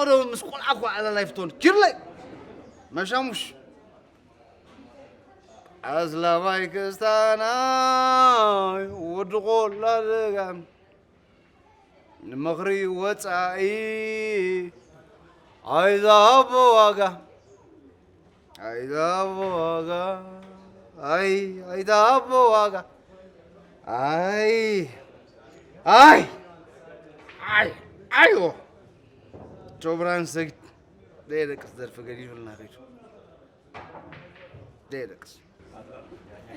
ዶ ምስ ቆልዓ እኮ ኣላላይ ፍቶን ኪርለይ መሻሙሽ ኣስላማይ ክስታናይ ወዲ ቆላ ደጋም ንምኽሪ ወፃኢ ኣይዛቦ ዋጋ ኣይዛቦ ዋጋ ኣይ ኣይዛቦ ዋጋ ኣይ ኣይ ኣይ ኣይዎ ጆብራን ሰግድ ደየደቅስ ደርፊ ገዲሉልና ኸይዱ ደየደቅስ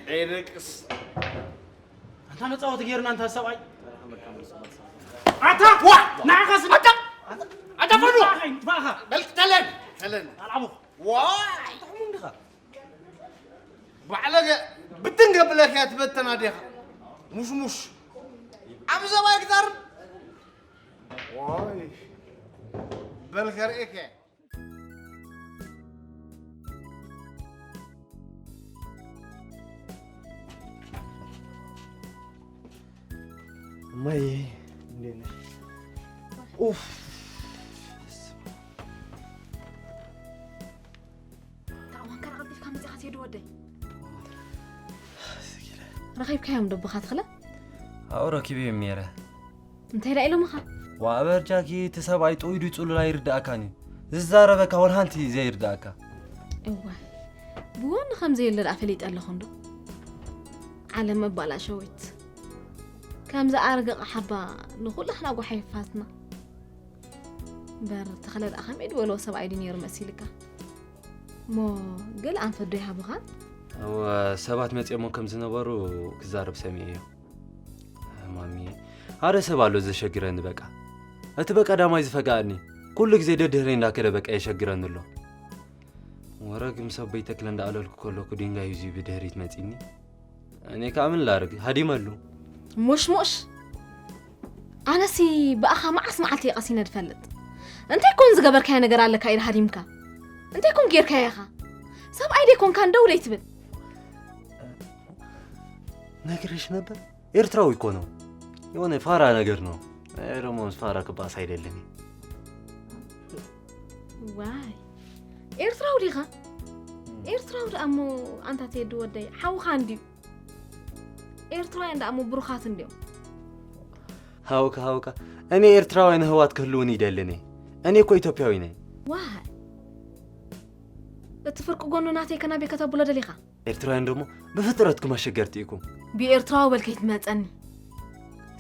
ደየደቅስ ኣንታ መጻወቲ ጌርና እንታ ሰብኣይ ኣታ ዋ ንዓኻ ስለ ኣታ ኣታ ፈሉ ንዓኻ ንዓኻ በልክ ተለን ተለን ኣልዓቦ ዋይ ጥዕሙ እንዲኻ ባዕለገ ብትን ገብለካ ትበተና ዲኻ ሙሽሙሽ ኣብ ሰብኣይ ክዛርብ ዋይ በልከ ርእከ እማዬ እንዴት ነሽ? ኡፍ ታዋን ከረቐቢልካ መፅኻ ትሄዱ ወደይ ረኺብካዮም ደቦኻ ትኽለ ኣብኡ ረኪበዮም ነይረ እንታይ ዳ ኢሎምኻ ዋእበር ጃኪ እቲ ሰብኣይ ጥኡይ ድዩ ፅሉል ኣይርድኣካን እዩ ዝዛረበካ ወላ ሓንቲ ዘይርድኣካ እዋይ ብወኒ ከም ዘየለ ደኣ ፈሊጠ ኣለኹ እንዶ ዓለም መባላሸዊት ከምዚ ኣርግቕ ሓባ ንኹላህና ጓሓይፋትና በር ተኽለ ደኣ ከመይ ድበሎ ሰብኣይ ድዩ ነይሩ መሲልካ እሞ ገለ ኣንፈት ዶ ይሃቡኻ እወ ሰባት መፂኦሞ ከም ዝነበሩ ክዛረብ ሰሚዐዮ ማሚ ሓደ ሰብ ኣሎ ዘሸግረኒ በቃ እቲ በቀዳማይ ዝፈጋኣኒ ኩሉ ግዜ ደድህረይ እንዳከደ በቃ የሸግረኒ ኣሎ ወረግ ምስ ኣቦይ ተክለ እንዳኣለልኩ ከለኩ ድንጋይ ሂዙ ብድህሪት መፂኒ እኔ ከዓ ምን ላርግ ሃዲመሉ ሙሽሙሽ ኣነሲ ብኣኻ መዓስ መዓልቲ እየ ቀሲነ ድፈልጥ እንታይ ኮን ዝገበርካዮ ነገር ኣለካ ኢለ ሃዲምካ እንታይ ኮን ጌርካዮ ኢኻ ሰብኣይ ደይኮንካ እንደው ደይትብል ነግሬሽ ነበር ኤርትራዊ እኮ ነው። የሆነ ፋራ ነገር ነው። እኔ ደግሞ ፋራ ክባስ አይደለም። ዋይ ኤርትራዊ ዲኻ? ኤርትራዊ ደኣ እሞ ኣንታ ቴዲ ወደይ ሓውኻ እንድዩ። ኤርትራውያን ደኣ እሞ ብሩኻት እንድዮም። ሃውካ ሃውካ እኔ ኤርትራውያን ኣህዋት ክህልውኒ ይደልን እየ። እኔ እኮ ኢትዮጵያዊ ነኝ። ዋይ እቲ ፍርቂ ጎኑ ናተይ ከናበይ ከተብሎ ደሊኻ? ኤርትራውያን ደሞ ብፍጥረትኩም ኣሸገርቲ ኢኩም። ብኤርትራዊ በል ከይትመጸኒ።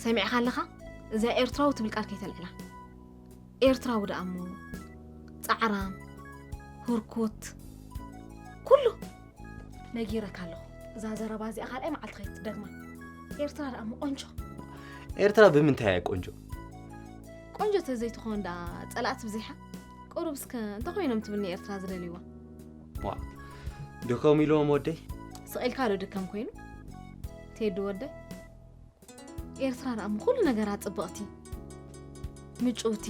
ሰሚዕኻ ኣለኻ? እዚኣ ኤርትራዊ ትብል ቃል ከይተልዕላ። ኤርትራዊ ደኣ እሞ ጻዕራም፣ ህርኩት፣ ኩሉ ነጊረካ ኣለኹ። እዛ ዘረባ እዚኣ ካልኣይ መዓልቲ ከይትደግማ። ኤርትራ ደኣ እሞ ቆንጆ። ኤርትራ ብምንታይ እያ ቆንጆ? ቆንጆ ተዘይትኾን ደኣ ጸላእቲ ብዚሓ። ቁሩብ እስከ እንተኾይኖም ትብል ንኤርትራ ዝደልይዋ። ዋ ድከሙ ኢልዎም ወደይ። ስቕ ኢልካ ዶ ድከም ኮይኑ? ቴዲ ወደይ። ኤርትራ ደኣ እሞ ኩሉ ነገራ ጽብቕቲ፣ ምጭውቲ።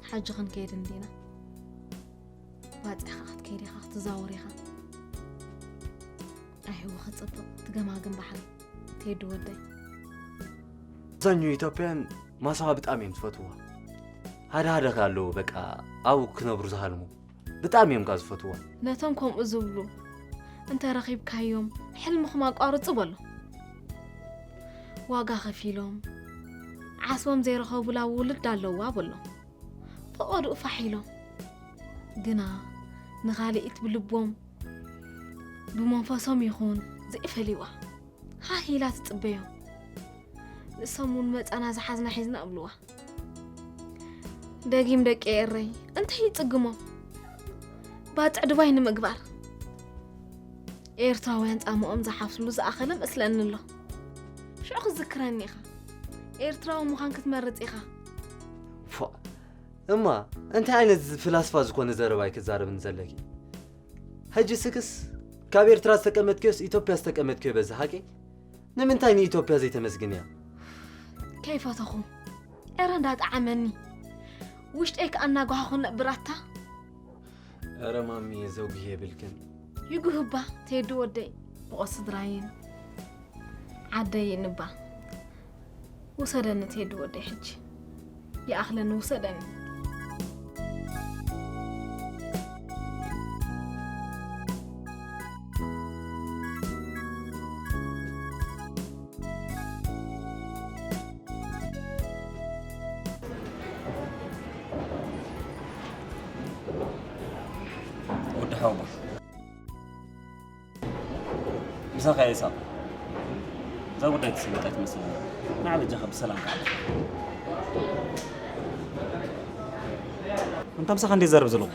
ሓጂ ክንከይድ እንዲና። ባጺዕኻ ክትከይድ ኢኻ ክትዛወር ኢኻ። ኣይህወ ክጽብቕ ትገማግም ባሕሪ ቴዲ ወደይ። ኣብዛኛው ኢትዮጵያን ማሳዋ ብጣዕሚ እዮም ዝፈትዋ ሓደ ሓደ ኣለዉ በቃ ኣብኡ ክነብሩ ዝሃልሙ ብጣዕሚ እዮም ካ ዝፈትዋ ነቶም ከምኡ ዝብሉ እንተ ረኺብካዮም ሕልምኹም ኣቋርጹ በሎ ዋጋ ከፊሎም ዓስቦም ዘይረኸቡላ ውልድ ኣለዋ በሎ ፈቐድኡ ፋሕ ኢሎም ግና ንኻልኢት ብልቦም ብመንፈሶም ይኹን ዘይፈልይዋ ሃህ ኢላ ትጽበዮም። ንሶም እውን መጻና ዝሓዝና ሒዝና እብልዋ። ደጊም ደቂ ኤረይ እንታይ ይጽግሞም? ባጽዕ ድባይ ንምግባር ኤርትራውያን ጻምኦም ዝሓፍስሉ ዝኣኸለ መስለኒ ኣሎ። ሽዑ ክትዝክረኒ ኢኻ። ኤርትራዊ ምዃን ክትመርጽ ኢኻ። ፎእ እማ እንታይ ዓይነት ፍላስፋ ዝኾነ ዘረባ እዩ ክትዛረብኒ ዘለኪ? ሕጂ ስክስ ካብ ኤርትራ ዝተቀመጥክዮስ ኢትዮጵያ ዝተቀመጥክዮ በዚ ሓቂ ንምንታይ ንኢትዮጵያ ዘይተመስግንያ? ከይፈተኹ ዕረ እንዳጠዓመኒ ውሽጠይ ከኣ እናጓሃኹ ነብር ኣታ። እረ ማሚ ዘውግህ የብልክን። ይጉህባ ቴዲ ወደይ ብቆ ስድራይን ዓደይ እንባ ውሰደኒ ቴዲ ወደይ ሕጂ ይኣኽለኒ ውሰደኒ። ሓወቦይ። ምሳኻ እየ ሳብ። እዛ ጉዳይ ትስልጥ ኣይትመስለኒ። ንዓ በጃኻ ብሰላም ክዓልፍ። ኣንታ ምሳኻ እንዴ ዘርብ ዘለኹ?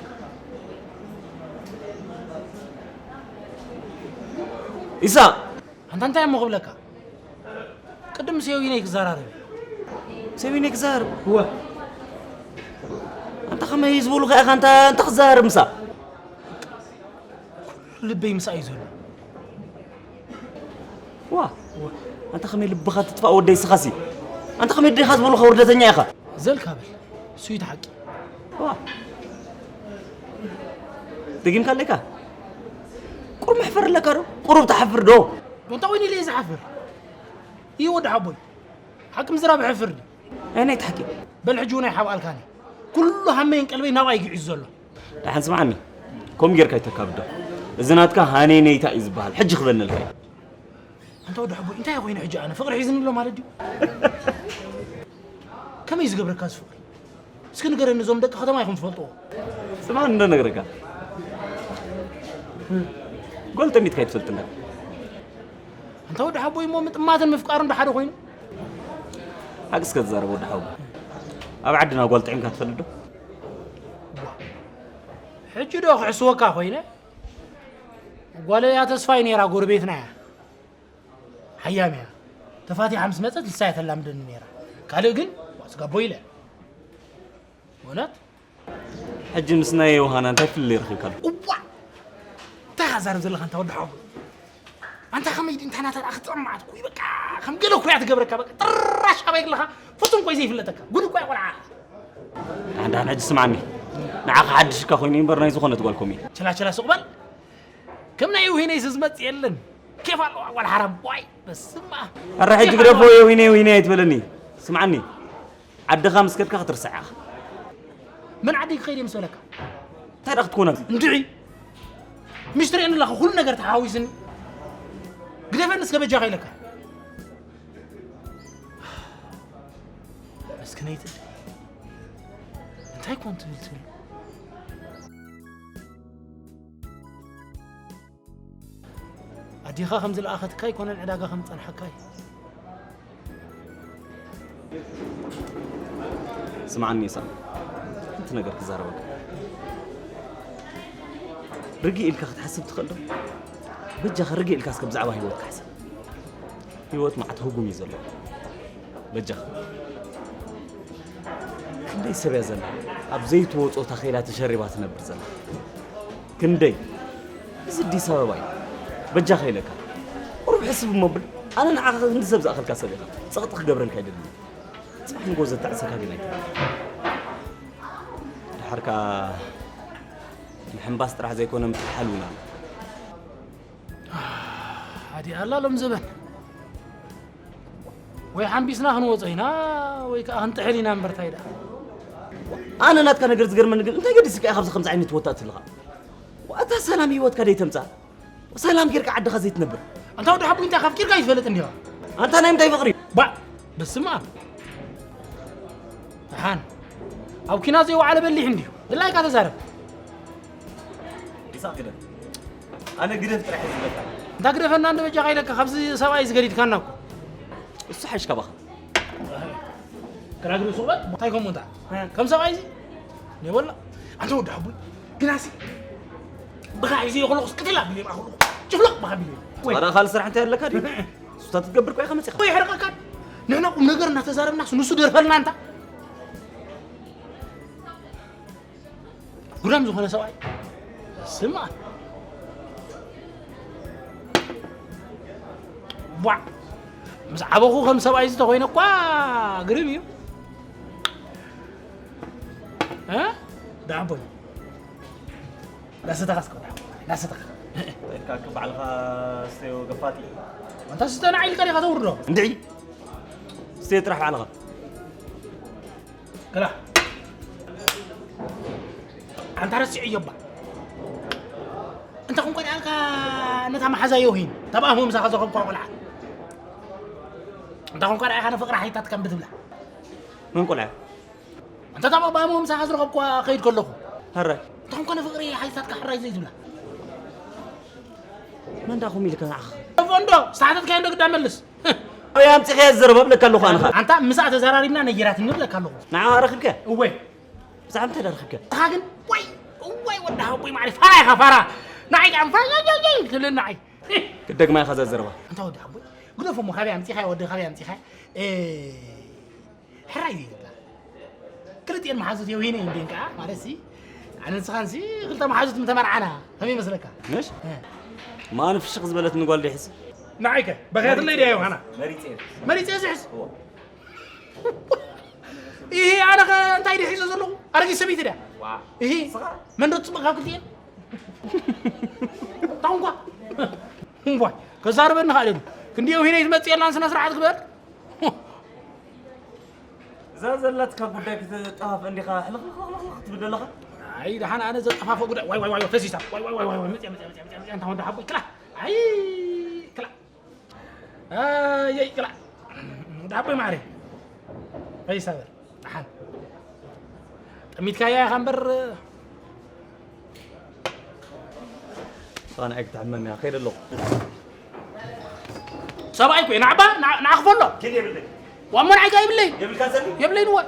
ኢሳ! ኣንታ እንታይ እሞ ክብለካ? ቅድም ምስ የዊነይ ክዘራረብ። ምስ የዊነይ ክዘራረብ? እወ። ኣንታ ከመይ ዝበሉ ከኣ ኢኻ ኣንታ፣ ኣንታ ክዘራረብ ምሳ? ኩሉ ልበይ ምስኣ እዩ ዘሎ። ዋ፣ ኣንታ ከመይ ልብኻ ትጥፋእ ወደይ ስኻሲ? ኣንታ ከመይ ደኻ ዝበሉኻ ውርደተኛ ኢኻ? ዘልካ በል፣ እሱ እዩ እቲ ሓቂ። ዋ፣ ደጊምካ ኣለካ? ቁሩብ መሕፈር ኣለካ ዶ? ቁሩብ ትሓፍር ዶ? እንታይ ኮይኑ ኢለ እየ ዝሓፍር? እዩ ወዲ ሓቦይ። ሓቂ ምዝራብ ሕፍር ድዩ? ኣይ ናይ ትሓቂ። በል ሕጂ እውን ኣይሓብኣልካኒ። ኩሉ ሃመይን ቀልበይ ናብኣ እዩ ግዒዙ ዘሎ። ደሓን ስምዓኒ፣ ከምኡ ጌርካ ኣይተካብዶ። እዚ ናትካ ሃነይነይታ እዩ ዝበሃል። ሕጂ ክበነልካ እዩ። ኣንታ ወዲ ሓቦይ፣ እንታይ ኮይነ ሕጂ? ኣነ ፍቕሪ ሒዝኒ ኣሎ ማለት ድዩ? ከመይ ዝገብረካ እዚ ፍቕሪ? እስኪ ንገረኒ፣ እዞም ደቂ ከተማ ኢኹም ትፈልጥዎ። ስምዓኒ እንዶ ነግረካ፣ ጓል ጠሚትካ ኣይትፈልጥን ዳ። ኣንታ ወዲ ሓቦይ፣ እሞ ምጥማትን ምፍቃርን ዶ ሓደ ኮይኑ? ሓቂ እስከ ትዛረብ ወዲ ሓቦይ። ኣብ ዓድና ጓል ጥዒምካ ትፈልጥ ዶ? ዋ፣ ሕጂ ዶ ክሕስወካ ኮይነ? ጓለይ እያ ተስፋይ ነይራ፣ ጎረቤትና እያ። ሓያም እያ። ተፋቲሓ ምስ መጸት ንሳ እያ ተላምደኒ ነይራ። ካልእ ግን፣ ዋ፣ ስጋቦ ኢለ። እውነት? ሕጂ ምስ ናይ ዮሃና እንታይ ፍልልይ ረኺብካሉ? እዋ! እንታይ ኢኻ ዛረብ ዘለኻ ኣንታ ወዲ ሓወቦይ? ኣንታ ከመይ ድዩ እንታ ናታ ደኣ ክትጸምዓት እኮ እዩ፣ በቃ ከም ገለ እኮ እያ ትገብረካ፣ በቃ ጥራሽ ኣበይ ኣለኻ ፍጹም እኮ እዩ ዘይፍለጠካ። ጉድ እኮ እያ ቆልዓ። ደሓን ደሓን ሕጂ ስምዓኒ። ንዓኻ ሓድሽ እካ ኮይኑ እምበር ናይ ዝኾነት ጓል ኮሜ። ቸላ ቸላ ሱቕ በል። ከም ናይ ውሂነይስ ዝመጽእ የለን። ኬፍ ኣለዋ ጓል ሓራም። ዋይ፣ በስመ ኣብ። ኣረ ሕጂ ኬፍ ግደፎ ኣለዋ። የውሂነ የውሂነ ኣይትበለኒ። ስምዓኒ። ዓድኻ ምስ ከድካ ክትርስዓ ኢኻ። መን ዓደይ ክኸይድ እየ ምስ በለካ? እንታይ ደኣ ክትኮን ኣብዚ? እንድዒ! ሚስትር እየን ኣለኻ፣ ኩሉ ነገር ተሓዋዊስኒ። ግደፈኒ እስከ በጃኻ ኢለካ። መስከነይቲ ኣደ። እንታይ ኮን ትብል ትብል? ኣዴኻ ከም ዝለኣኸትካ ኣይኮነን ዕዳጋ ከም ዝጸንሓካ እዩ። ስምዓኒ ኢሳቕ፣ ሓንቲ ነገር ክዛረበካ። ርግእ ኢልካ ክትሓስብ ትኽእል ዶ? በጃኻ ርግእ ኢልካ እስከ ብዛዕባ ህይወትካ ሓስብ። ህይወት መዓት ህጉም እዩ ዘለዎ። በጃኻ። ክንደይ ሰብ እያ ዘላ ኣብ ዘይትወጾ ታኼላ ተሸሪባ ትነብር ዘላ። ክንደይ? እዚ ኣዲስ ኣበባ እዩ። በጃኻ ኢለካ። ቁሩብ ሕስብ እሞ ብል። ኣነ ንዓኻ ክንዲ ሰብ ዝኣኸልካ ሰብ ኢኻ። ጸቕጢ ክገብረልካ ኣይደልን። ጽባሕ ንጎ ዘተዕሰካ ግን ኣይትበል። ደሓር ከኣ ምሕንባስ ጥራሕ ዘይኮነ ምትሓል እውን ኣሎ። ሓዲ ኣላ ሎም ዘበን። ወይ ሓንቢስና ክንወጾ ኢና፣ ወይ ከኣ ክንጥሕል ኢና እምበር ታይ ደኣ። ኣነ ናትካ ነገር ዝገርመኒ ግን እንታይ ገዲስካ ኢኻ ኣብዚ ከምዚ ዓይነት ወታእ ትልኻ? ዋእታ ሰላም ህይወትካ ደይ ተምጻእ? ሰላም ጌርካ ዓድኻ ዘይትነብር? ኣንታ ወዲ ሓቡ እንታይ ካፍቂርካ ይፈልጥ እንዲኻ? ኣንታ ናይ ምንታይ ፍቕሪ? ባእ! በስመ ኣብ። ደሓን። ኣብ ኲናት ዘይወዓለ በሊሕ እንዲዩ። ድላይካ ተዛረብ። ኢሳቕ ግደፍ። ኣነ ግደፍ ጥራሕ እየ ዝብለካ። እንታ ግደፈና እንዶ በጃኻ ኢለካ፣ ካብዚ ሰብኣይ ዝገዲድካና እኮ። እሱ ሓይሽ ካባኻ። ክራግሪ ሱቕ በል፣ እንታይ ከምኡ እንታ? እ። ከም ሰብኣይ እዚ? የበላ። ኣንታ ወዲ ሓቡይ፣ ግናሲ ብኻ ሒዘዮ ከለኹስ ቅትል ኣቢለዮም ኣኹሉ። ጭፍለቕ ብኻ ኣቢለዮም። ወይ። ጸረ ካልእ ስራሕ እንታይ ኣለካ ድዩ? እሱታት ክትገብር እኮ ኢኻ መጺኻ። ወይ ሕርቐካ። ንሕና ቁም ነገር እናተዛረብናስ ንሱ ደርፈልና እንታ። ጉዳም ዝኾነ ሰብኣይ። ስማ። ቧዕ። ምስ ዓበኹ ከም ሰብኣይ ዝተኾይነ እኳ ግርም እዩ። እ? ዳቦይ። ዳሰተኻ እስከ ዳቦይ። ዳሰተኻ። ኢልካ ባዕልኻ ስተዮ ገፋጢ። ኣንታ ስተ ንዓይ ኢልካ ዲኻ ተውርዶ? እንድዒ። ስተዮ ጥራሕ ባዕልኻ። ከላ። ኣንታ ረሲዐዮ እባ። እንተ ኹን ቆልዓልካ ነታ መሓዛ ዮሂን፣ ታብኣ ምሳኻ ዘኸብኳ ቆልዓ። እንተ ኹን ቆልዓ ኢኻ ንፍቕሪ ሓይታትካ እምቢ ትብላ። መን ቆልዓ? እንተ ታብኣ ምሳኻ ዝረኸብኳ ከይድ ከለኹ። ሕራይ። እንተ ኹን ኮነ ፍቕሪ ሓይታትካ ሕራይ ዘይትብላ። መን ዳኹም ኢልካ ንዓኻ? እፎ እንዶ፣ ዝተሓተትካዮ እንዶ ግዳ መልስ። ኣበይ ኣምጺኻያ ዘረባ እብለካ ኣለኹ ኣነ ኸኣ። ኣንታ ምስኣ ተዘራሪብና ነጊራትኒ እብለካ ኣለኹ። ንዓ ረኺብካያ? እወ። ብዛዕባ እንታይ ዳ ረኺብካያ? ንስኻ ግን ወይ፣ ወይ ወዲ ሓቦይ ማዕረ ፋራ ኢኻ ፋራ። ንዓይ ከኣ ፋራ፣ ይ፣ ይ፣ ይ፣ ትብለኒ ንዓይ። ክደግማ ኢኻ እዛ ዘረባ። ኣንታ ወዲ ሓቦይ፣ ግደፎ እሞ ካበይ ኣምጺኻያ ወዲ ካበይ ኣምጺኻያ? እ፣ ሕራይ ዘይብላ። ክልቲኤን መሓዙት የውሂነ እንዴን ከኣ፣ ማለት ሲ፣ ኣነ ንስኻን ሲ፣ ክልተ መሓዙት ምተመርዓና፣ ከመይ ይመስለካ? ምሽ? እ። ማን ፍሽኽ ዝበለትኒ ጓል ዲሕስ? ንዓይከ፣ በኽያትለይ ድያ ዮሃና? መሪጸ እየ። መሪጸ እየ ዝሕዝ? እዎ። ኢሂ፣ ኣነ ኸ እንታይ ድየ ሒዘ ዘለኹ? ኣረጊት ሰበይቲ ድያ? ዋ። ኢሂ፣ ንስኻ? መን ዶ ትጽብቕ ካብ ክልቲኤን? ታው እንኳ። እምቧይ፣ ከዛርበኒ ኸኣ ደሉ። ክንዲ የውሂነ ይትመጽእ የላን ስነ ስርዓት ግበር። እዛ ዘላትካ ጉዳይ ክትጠፋፍእ እንዲኻ ሕልኽልኽልኽልኽ ትብል ዘለኻ? ኣይ፣ ደሓን ኣነ ዘጠፋፍእ ጉዳይ። ዋይ፣ ዋይ፣ ዋይ፣ ዋይ፣ ፈሲሳ። ዋይ፣ ዋይ፣ ዋይ፣ ዋይ፣ ዋይ፣ መጽያ፣ መጽያ፣ መጽያ፣ መጽያ፣ መጽያ፣ እንታ ወዲ ሓቦይ፣ ክላ። ኣይ፣ ክላ። ኣይ፣ ክላ። ወዲ ሓቦይ ማዕረ። ፈሲሳ በል። ደሓን። ጠሚትካያ ኢኻ እምበር። ንስኻ ንዓይ ክትሕመኒ እያ። ከይደ ኣለኹ። ሰብኣይ እኮ እየ። ንዓባ፣ ንዓ-፣ ንዓ ክፈሎ። ኪድ የብለይ። ዋሞ ንዓይ ከ የብለይ። የብልካ ዘኒ? የብለይን እወ።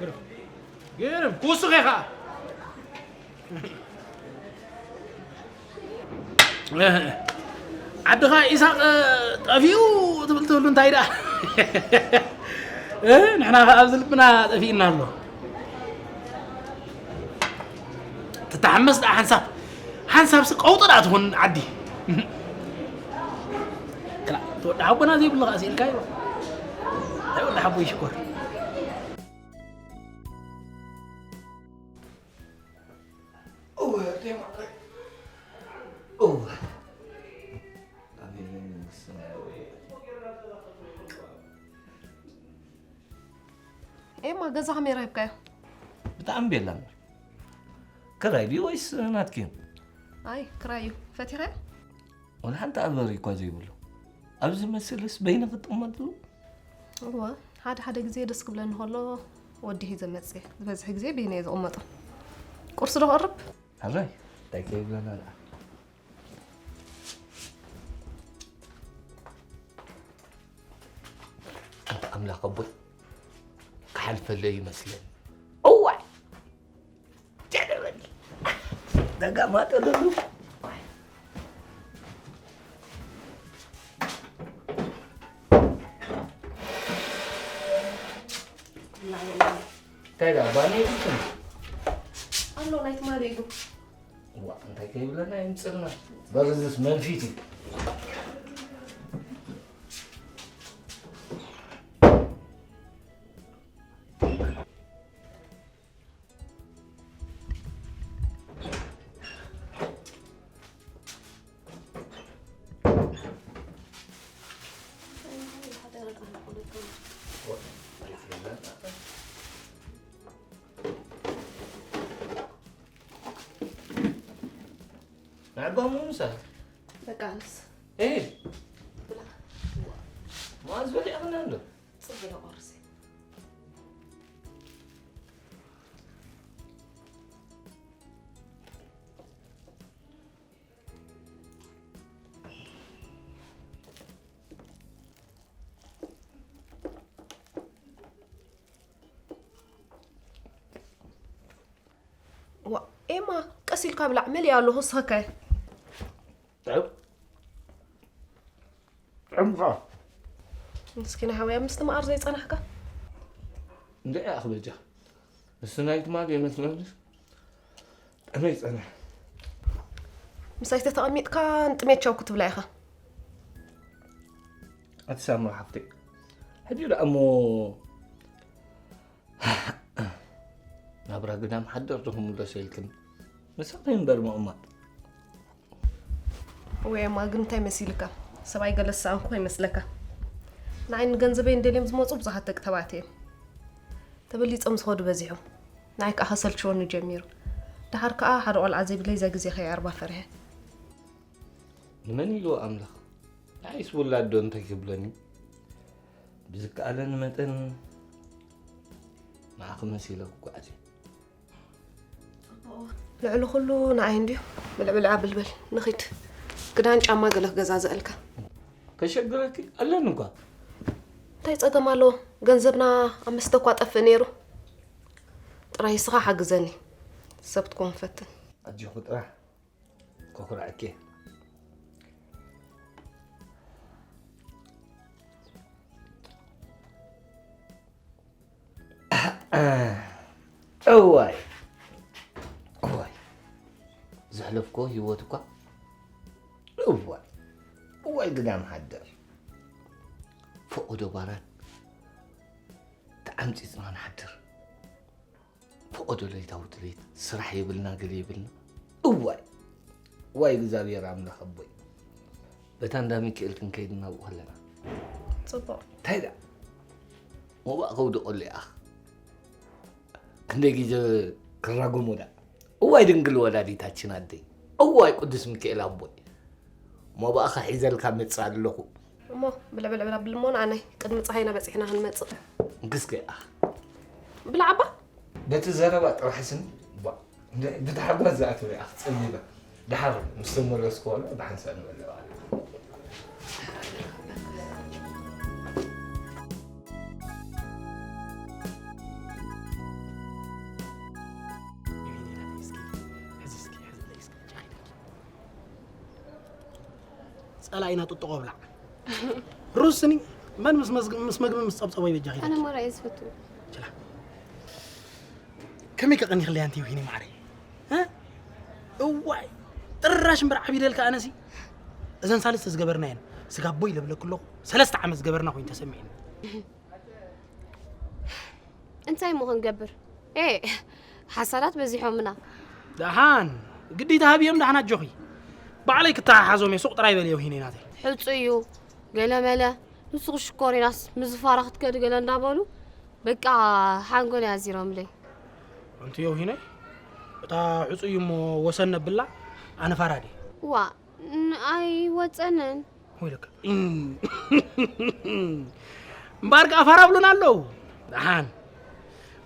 ግርም። ግርም። ክውስኽ እየ ኸዓ። ዓድኻ ኢሳቕ ጠፊኡ ትብል ትብሉ እንታይ ደኣ? እ፣ ንሕና ኸዓ ኣብዚ ልብና ጠፊእና ኣሎ። ትተሓመስ ደኣ ሓንሳብ፣ ሓንሳብሲ ቀውጢ ደኣ ትኹን ዓዲ። ክላ፣ እቲ ወዲ ሓቦና ዘይብሉ ኸዓ ስኢልካዮ። እንታይ ወዲ ሓቦ ይሽኮር። እወ፣ ኣደይ ማዕረይ። እወ። ኣሜን፣ መንግስቲ ሰማይ። ኤማ፣ ገዛ ከመይ ረኺብካዮ? ብጣዕሚ ቤላ እምበር። ክራይ ድዩ ወይስ ናትኪ? ኣይ፣ ክራይ እዩ። ፈቲኻዮ? ወላ ሓንቲ ኣበሪ እኳ ዘይብሉ። ኣብዚ መስልስ በይነ ክትጥመትሉ? እወ፣ ሓደ ሓደ ግዜ ደስ ክብለኒ ከሎ ወዲ ሒዘ መጽየ። ዝበዝሕ ግዜ በይነ እየ ዝቕመጦ። ቁርሲ ዶ ክቕርብ? ሕራይ፣ እንታይ ከይብለና ደኣ? ኣንታ ኣምላኽ ኣቦይ፣ ክሓልፈለይ ይመስለኒ። እዋይ! ጀደበኒ። ደጋማጠለሉ። እንታይ ደኣ፣ ባኒ የብልክን? ኣሎ፣ ናይ ትማሊ እዩ። እዋ፣ እንታይ ከይብለና ይምፅእልና። በርዝስ መንፊት እዩ። ንዕባ ሙምሳ። በቃ ኣነስ። ኤ። ብላ። መኣዝ በሊዕኽና ኣሎ? ጽቡቕ ቁርሲ። ዋ፣ ኤማ፣ ቀስ ኢልካ ብላዕ፣ መሊኣ ኣለኹ፣ ስኸካየ። ጥዑም። ጥዑም ኸኣ። ምስኪና ሓወይ፣ ኣብ ምስቲ መኣር ዘይጸናሕካ? እንድዒ ኣኽ በጃ። ምስቲ ናይ ትማሊ ይመስለኒ። ጥሜት ጸኒሐ። ምሳይ ተተቐሚጥካ ንጥሜት ቻው ክትብላ ኢኻ። ኣቲ ሳምራ ሓፍተይ፣ ሕጂ ደኣ እሞ ናብራ ግዳም ሓደር ዶ ክምለሶ ኢልክኒ? ምሳኺ እምበር ምቕማጥ። ወይ እማ ግን እንታይ መሲልካ? ሰብኣይ ገለ ዝሰኣንኩ ከይመስለካ። ንዓይ ንገንዘበይ እንደልዮም ዝመጹ ብዙሓት ደቂ ተባዕትዮ እዮም። ተበሊጾም ዝኸዱ በዚሖም። ንዓይ ከኣ ከሰልችወኒ ጀሚሩ። ደሓር ከኣ ሓደ ቆልዓ ዘይብለይ እዛ ግዜ ከየዕርባ ፈሪሐ። ንመን ኢልዎ ኣምላኽ? ንዓይስ ውላድ ዶ እንታይ ክብለኒ? ብዝከኣለኒ መጠን ንዓኺ መሲለ ክጓዓዝ እየ። ኣቦ፣ ልዕሊ ኩሉ ንዓይ እንድዩ። ብልዕብልዕ ኣብልብል ንኺድ። ክዳን ጫማ ገለ ክገዛዝኣልካ። ከሸግረኪ ኣለኒ እኳ። እንታይ ጸገም ኣለዎ? ገንዘብና ኣብ መስተ እኳ ጠፍእ ነይሩ። ጥራይ እስኻ ሓግዘኒ። ሰብ ትኮን ፈትን። ኣጆኹ ጥራሕ ከኹርዐኪ። እዋይ እዋይ ዘሕለፍኮ ህይወት እኳ እዋይ እዋይ ግዳም ሓደር ፈቆዶ ባራት ተዓምፂፅና ንሓድር ፈቆዶ ለይታዊ ድሌት ስራሕ የብልና ገለ የብልና እዋይ ዋይ እግዚኣብሔር ኣምላኽ ኣቦይ በታ እንዳ ሚካኤል ክንከይድ እናብኡ ከለና ጽቡቕ እንታይ ደኣ ሞባእ ከውድቐሉ ይኣኽ ክንደይ ግዜ ክራጎሞ ደኣ እዋይ ድንግል ወላዲታችን ኣደይ እዋይ ቅዱስ ሚካኤል ኣቦይ ሞባእኻ ሒዘልካ መጽእ ኣለኹ እሞ ብልዕብልዕብል ኣብልሞ ንኣናይ ቅድሚ ፀሃይና በፂሕና ክንመፅእ እንክስከ ይኣኽ ብላዕ ኣባ በቲ ዘረባ ጥራሕ ስኒ ቧ እንደ ብታሕጓስ ዝኣተወ ይኣኽ ጸቢበ ደሓር ምስ ተመለስኩ በሎ ብሓንሳእ ንበልዕ ጸላኢና ጥጥቖ ብላዕ ሩስኒ መን ምስ መዝግ- ምስ መግቢ ምስ ጸብጸቦ ይበጃኺ ኣነ ሞራ እየ ዝፈቱ ችላ ከመይ ከቐኒኽለይ ኣንቲ ይውሂኒ ማዕረይ እ? እዋይ ጥራሽ እምበር ዓቢደልካ ኣነሲ እዘን ሳልስተ ዝገበርናየን ስጋቦ ኢለ ብለክ ኣለኹ ሰለስተ ዓመት ዝገበርና ኮይኑ ተሰሚዕኒ እንታይ እሞ ክንገብር? ኤ ሓሳዳት በዚሖምና። ደሓን ግዲታ ሃብዮም ደሓን ኣጆኺ። ባዕለይ ክተሓሓዞም እየ ሱቕ ጥራይ በልዮ ሂነይ ናተይ። ሕጹ እዩ ገለመለ ንሱ ክሽኮር ኢናስ ምዝፋራ ክትከዲ ገለ እንዳበሉ በቃ ሓንጎል ያዚሮምለይ። ኣንትዮ ሂነይ እታ ሕጹ እዩ እሞ ወሰን ነብላ ኣነ ፋራዲ። ዋ ኣይወጸንን። ወይለካ እምበኣር ከኣ ፋራ ብሉና ኣለዉ ደሓን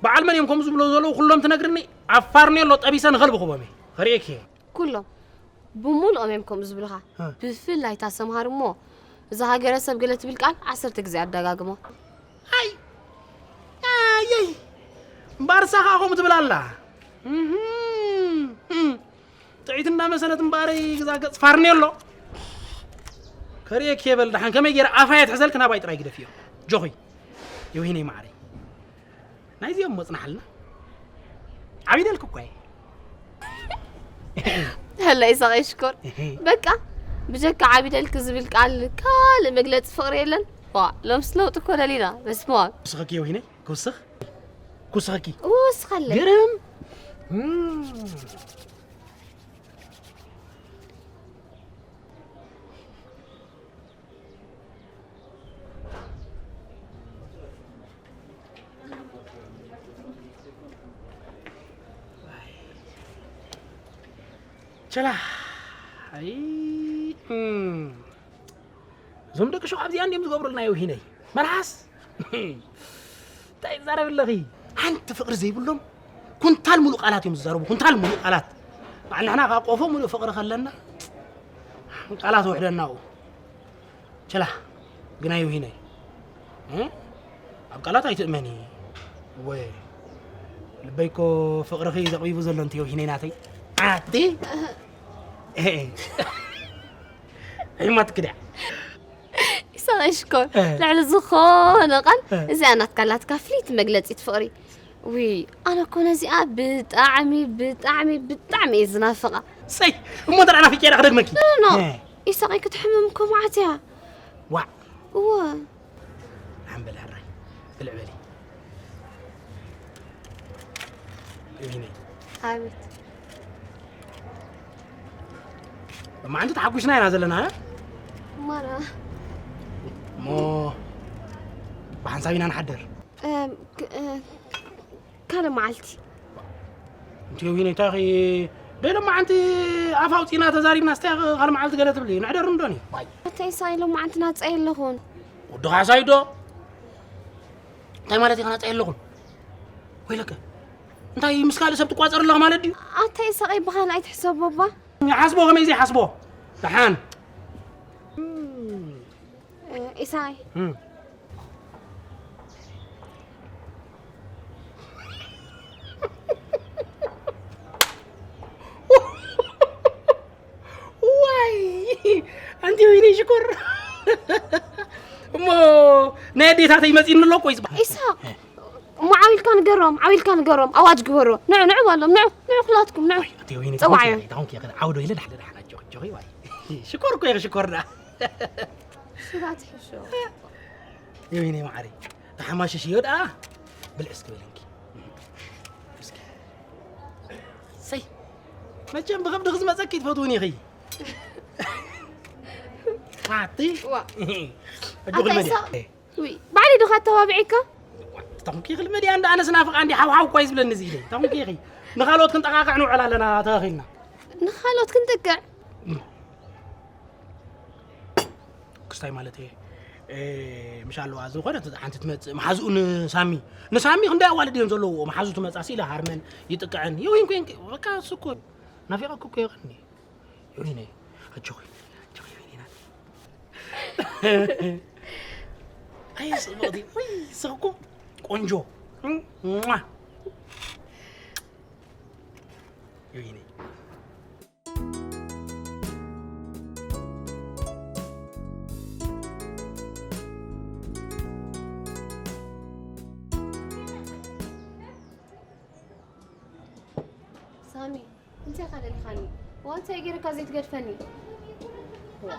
በዓል መን እዮም ከምኡ ዝብሎ ዘለዉ ኩሎም ትነግርኒ ኣብ ፋርኔሎ ጠቢሰ ንኸልቢ ክቦም እየ ኸርእየኪ እየ ኩሎም ብሙሉኦም እዮም ከምኡ ዝብሉኻ ብፍላይ እታ ሰምሃር እሞ እዛ ሃገረሰብ ገለ ትብል ቃል ዓሰርተ ግዜ ኣደጋግሞ ኣይ ኣየይ እምበኣር እሳ ኸኣ ከምኡ ትብል ኣላ ጥዒት እንዳመሰለት እምበኣረይ ግዛ ገፅ ፋርኔሎ ከርእየኪ የበል ደሓን ከመይ ገይረ ኣፋየ ትሕዘልክ ናባይ ጥራይ ግደፍዮ ጆኺ የውሂነይ ማዕረይ ናይዚኦም መፅናሓልና ዓቢደልክ እኳ እየ هلا يساق يشكر በቃ ብጀካ ዓቢደልክ ዝብል ቃል ካልእ መግለፂ ፍቕሪ የለን ዋ ሎምስ ለውጢ እኮ ደሊና በስመ ኣብ ንስኽኪ የውሂነይ ክውስኽ ክውስኸኪ ክውስኸለይ ግርም ቸላ ኣይ እም። እዞም ደቂ ሸው ኣብዚኣ እንዲም ዝገብሩልና የውሂነይ መልሓስ እንታይ ትዛረብ ኣለኺ ሓንቲ ፍቕሪ ዘይብሎም ኩንታል ሙሉእ ቃላት እዮም ዝዛረቡ ኩንታል ሙሉእ ቃላት ባዕልንሕና ካብ ቆፎ ሙሉእ ፍቕሪ ከለና ቃላት ውሕደና ኡ ችላ ግና የውሂነይ እ? ኣብ ቃላት ኣይትእመኒ እወ ልበይ እኮ ፍቕርኺ እዩ ዘቕቢቡ ዘሎ እንተይ የውሂነይ ናተይ ኣቲ ዒማትኪ ድያ ኢሳቕ ሽኮር እ። ልዕሊ ዝኾነ ቃል እ። እዚኣ ናትካ ላትካ ፍልይቲ መግለፂት ፍቕሪ ውይ ኣነ እኮ ነዚኣ ብጣዕሚ ብጣዕሚ ብጣዕሚ እየ ዝናፍቓ ሰይ እሞ እንተ ናፊቀ ዳ ክደግመኪ ኖ እ። ኢሳቐይ ክትሕምም እኮ መዓት እያ ዋዕ እወ ሓምበል ሕራይ ብልዕ በሊ እሂነይ ኣቤት መዓንቲ ተሓጒስና ኢና ዘለና ማራ እሞ ብሓንሳብ ኢና ንሓድር ካልእ መዓልቲ እንቲዮ ዊነ እንታይ ኺ ደሎ መዓንቲ ኣፍ ኣውፂና ተዛሪብና ስታይ ካልእ መዓልቲ ገለ ትብሊ ንሕደር እንዶኒ እንታይ ሳይ ሎ መዓንቲ ናፀ የለኹን ወድኻ ሳይዶ እንታይ ማለት ኢኻ ናፀ የለኹን ወይለከ እንታይ ምስ ካልእ ሰብ ትቋጸር ኣለኻ ማለት ድዩ? ኣታ ኢሳቕ ይበሃል ኣይትሕሰቦ እባ። ሓስቦ ከመይ ዘይሓስቦ? ደሓን። እ፣ ኢሳይ። እም። ዋይ! ኣንቲ ወይኒ ሽኮር። እሞ ናይ ኣዴታተይ መጺእኒ ኣሎ እኮ እዩ ዝበሃል። ኢሳቕ። እሞ ዓው ኢልካ ንገሮም፣ ዓው ኢልካ ንገሮም። ኣዋጅ ግበሮ። ንዑ፣ ንዑ በሎም፣ ንዑ፣ ንዑ ኩላትኩም፣ ንዑ። ኣንቲ ወይኒ ጸዋዕዮ። እንታይ ኮንኪ ኢኺ? ዓው ዶ ኢለ ዳሕለ ዳሕላ ጆኺ፣ ጆኺ ዋይ። ሽኮር እኮ ኢኺ፣ ሽኮር ዳ። ሽባ ትሕሾ። የወይኒ ማዓረይ። ተሓማሸሽዮ ደኣ። ብልዕ እስኪ በለንኪ። እስኪ። ሰይ። መቸም ብኸብድኺ ዝመጸኪ ትፈትውኒ ኢኺ። ኣቲ። ዋ። ኣጆኺ ኣታ ልመድያ። ኢሳቕ። ውይ፣ ባዕለይ ዶ ካተባብዒካ? ተኾንኪ ክልመድያ እንዳ ኣነስ ናፍቓ እንዲ ሓውሓው እኳ እዩ ዝብለኒ እዚ ኢለይ። ተኾንኪ ኢኺ። ንኻልኦት ክንጠቃቅዕ ንውዕል ኣለና ተኸኺልና። ንኻልኦት ክንጥቅዕ? ክስታይ ማለት እየ። እ፣ ምሽ ኣለዋ ዝኾነ ሓንቲ ትመጽእ መሓዝኡ ንሳሚ። ንሳሚ ክንደይ ኣዋልድ እዮም ዘለውዎ። መሓዙ ትመጻ ሲለ ሃርመን ይጥቅዐን። ይወይን ኮይን በቃ እሱ እኮ ናፊቐኩ እኮ ይቐኒ። ዮኒነ፣ ኣጆኺ፣ ኣጆኺ ዮኒና። ኣይ፣ ጽብቕቲ፣ ወይ፣ ስኽ እኮ ቆንጆ። ሟ። ዮኒነ። ሳሚ፣ እንታይ ኢኻ ደሊኻኒ? ዋ፣ እንታይ ገይረካ ዘይትገድፈኒ? ዋ።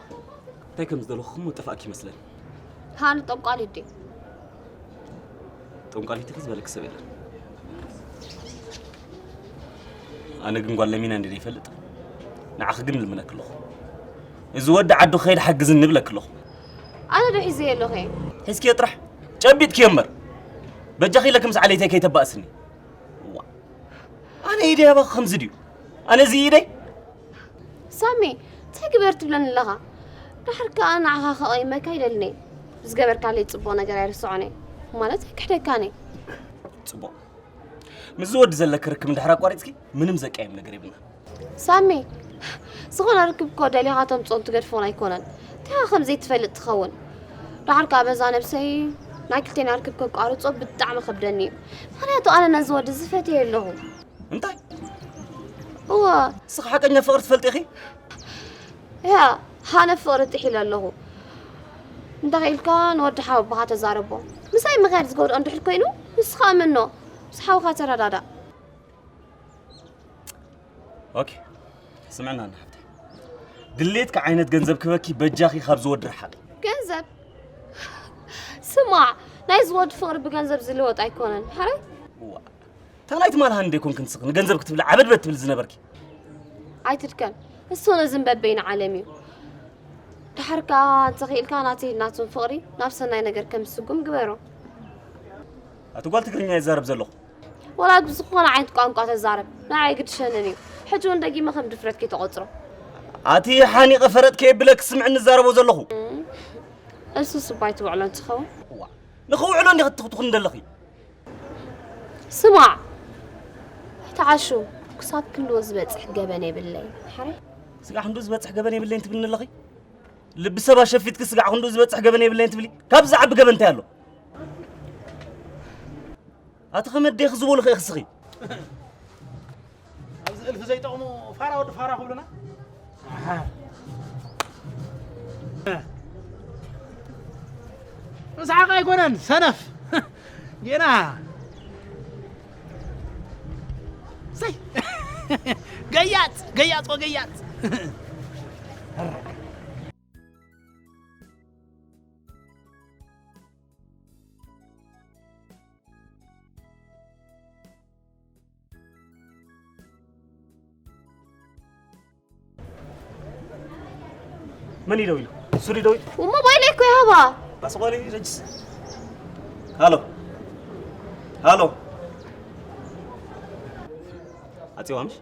እንታይ ከም ዝደለኹ እሞ ጠፋእኪ ይመስለኒ። ሃኒ ጠንቋሊት ድየ? ጠንቋሊት ኢኺ ዝበለኪ ሰብ የለን። ኣነ ግን ጓል ለሚና እንድየ ይፈልጥ። ንዓኺ ግን እልምነኪ ኣለኹ። እዚ ወዲ ዓዱ ክኸይድ ሓግዝኒ እብለኪ ኣለኹ። ኣነ ዶ ሒዘዮ ኣለኹ እየ? ሒዝክዮ ጥራሕ ጨቢጥክዮ እምበር። በጃኺ ኢለኪ ምስ ዓሌተይ ከይተባእስኒ። ዋ። ኣነ ኢደይ ኣባኺ ከምዚ ድዩ? ኣነ እዚ ኢደይ? ሳሚ፣ እንታይ ግበር ትብለኒ ኣለኻ? ድሓር ከኣ ንዓኻ ከቐይመካ ኣይደልን እየ። ዝገበርካለይ ጽቡቕ ነገር ኣይርስዖን እየ። ማለት ኣይክሕደካን እየ። ጽቡቕ። ምስዚ ወዲ ዘለኪ ርክብ እንድሕር ኣቋሪጽኪ ምንም ዘቀያይም ነገር የብልናን። ሳሚ፣ ዝኾነ ርክብ እኮ ደሊኻ ተምጽኦን ትገድፎን ኣይኮነን። እንታይ ከምዘይትፈልጥ ትኸውን። ድሓር ከኣ በዛ ነብሰይ ናይ ክልቴና ርክብ ከቋርጾ ብጣዕሚ ከብደኒ እዩ። ምኽንያቱ ኣነ ነዚ ወዲ ዝፈትዮ ኣለኹ። እንታይ? እወ። ንስኺ ሓቀኛ ፍቕሪ ትፈልጢ ኢኺ? ያ፣ ሃነ ፍቕሪ ጥሒለ ኣለኹ። እንተ ኽኢልካ ንወዲ ሓወቦኻ ተዛረቦ። ምሳይ ምኽያድ ዝጎድኦ እንድሕር ኮይኑ፣ ንስኻ እመኖ። ምስ ሓውኻ ተረዳዳእ። ኦኬ። ስምዕና ኣና ሓፍተይ። ድሌትኪ ዓይነት ገንዘብ ክበኪ በጃኺ ካብ ዝወዲ ረሓቂ። ገንዘብ? ስማዕ፣ ናይ ዝወዲ ፍቕሪ ብገንዘብ ዝልወጥ ኣይኮነን። ሓራይ? ዋ። እታ ናይ ትማል ሃኒ ዶ ኣይኮንክን ንስኺ ንገንዘብ ክትብሊ ዓበድበድ ትብሊ ዝነበርኪ? ኣይትድከም። እሱ ነዚ በበይኑ ዓለም እዩ። ድሓር ከኣ እንተ ኽኢልካ ናተይ ናቱን ፍቕሪ ናብ ሰናይ ነገር ከም ዝስጉም ግበሮ። ኣቲ ጓል ትግርኛ ይዛረብ ዘለኹ። ወላ ብዝኾነ ዓይነት ቋንቋ ተዛረብ፣ ንዓይ ኣይግድሸንን እዩ። ሕጂ እውን ደጊመ ከም ድፍረት ከይተቖጽሮ። ኣቲ ሓኒቐ ፈረጥ ከየብለኪ ስምዕኒ እዛረቦ ዘለኹ። እም፣ እሱ ስባይ ትውዕሎ እንትኸውን። እዋ፣ ንኽውዕሎ እንዲኺ ትኽትኹኒ ዘለኺ? ስማዕ፣ ኣይትዓሹ፣ ክሳብ ክንድኡ ዝበጽሕ ገበን የብለይ። ሓራይ? ስጋዕ ክንድኡ ዝበጽሕ ገበን የብለይን ትብልኒ ኣለኺ? ልቢ ሰብ ኣሸፊትኪ ስጋዕ ክንድኡ ዝበጽሕ ገበን የብለይን ትብሊ? ካብዚ ዝዓቢ ገበን እንታይ ኣሎ? ኣቲ ከመ ኣዴኺ ዝበሉኺ ኢኺ እስኺ? ኣብዚ እልፊ ዘይጠቕሙ ፋራ ወዲ ፋራ ክብሉና? ኣሃ። ምስሓቕ ኣይኮነን፣ ሰነፍ። ጌና። ሰይ። ገያጽ፣ ገያጽ ወገያጽ። መን እዩ ደዊሉ? ሱሪ ደዊሉ? ሞባይለይ እኮ ይሃባ። ባስቆሊ ረጅስ። ሃሎ። ሃሎ። ኣጽዋ ምሽ?